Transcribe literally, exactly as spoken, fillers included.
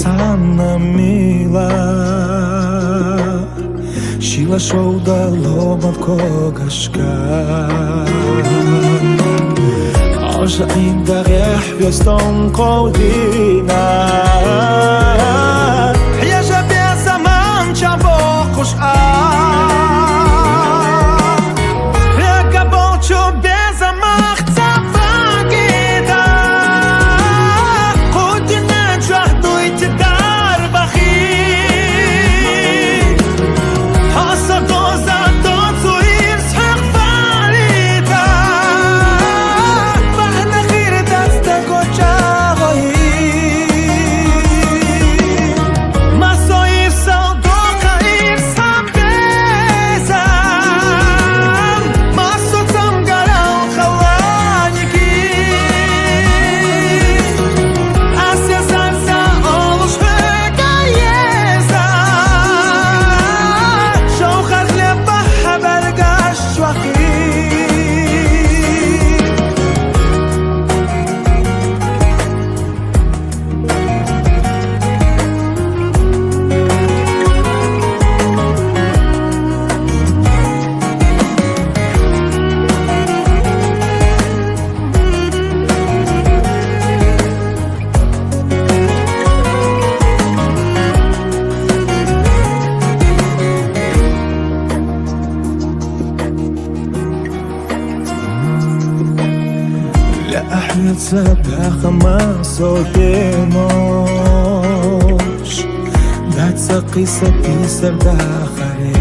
Танна мила, шила шовда ломав когашка. Ожа инда гехь вестон ковдина. Хьежа беза манча бохуш а. Хьега болчу беза мах ца багида. Кудина чахдуйти дарбахи. Хаса доза доцу ирс хьехвалида. Бахна хир даста гочагъи. Масои салдока ирс хамбеза. Масо цамгарал халаники. Ася зарса олуш хвегаеза. Шовхар леба хабар гаш чуахи. Ля ахӀен ца даха масо бемош, даца къиса писар дахаре.